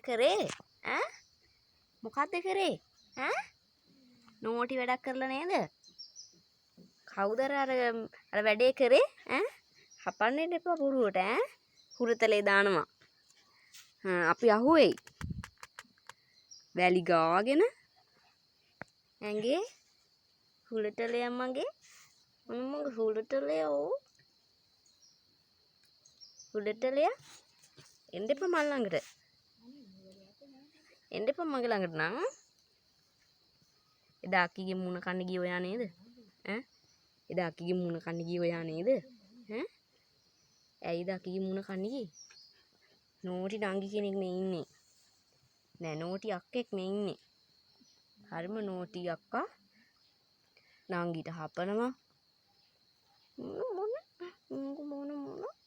කරේ? ඈ, මොකද්ද කරේ? ඈ, නෝටි වැඩක් කරලා නේද? කවුද අර අර අර වැඩේ කරේ? ඈ, හපන්න එන්න එපා බොරුවට. ඈ, හුරතලේ දානවා. අපි අහුවෙයි වැලි ගාගෙන ඇඟේ. හුරතලේ මගේ, මොන මගේ හුරතලේ? ඔව්, හුරතලේ. එන්න එපා මල් ළඟට. එන්න එපා මගේ ළඟට නම්. එදා අක්කිගේ මූණ කන්න ගියේ ඔයා නේද? ඈ, එදා අක්කිගේ මූණ කන්න ගියේ ඔයා නේද? ඈ, ඇයිද අක්කිගේ මූණ කන්න ගියේ? නෝටි නංගි කෙනෙක් මේ ඉන්නේ. නෑ, නෝටි අක්කෙක් මේ ඉන්නේ. හරිම නෝටි අක්කා. නංගිට හපනවා. මොන මොන මොන මොන.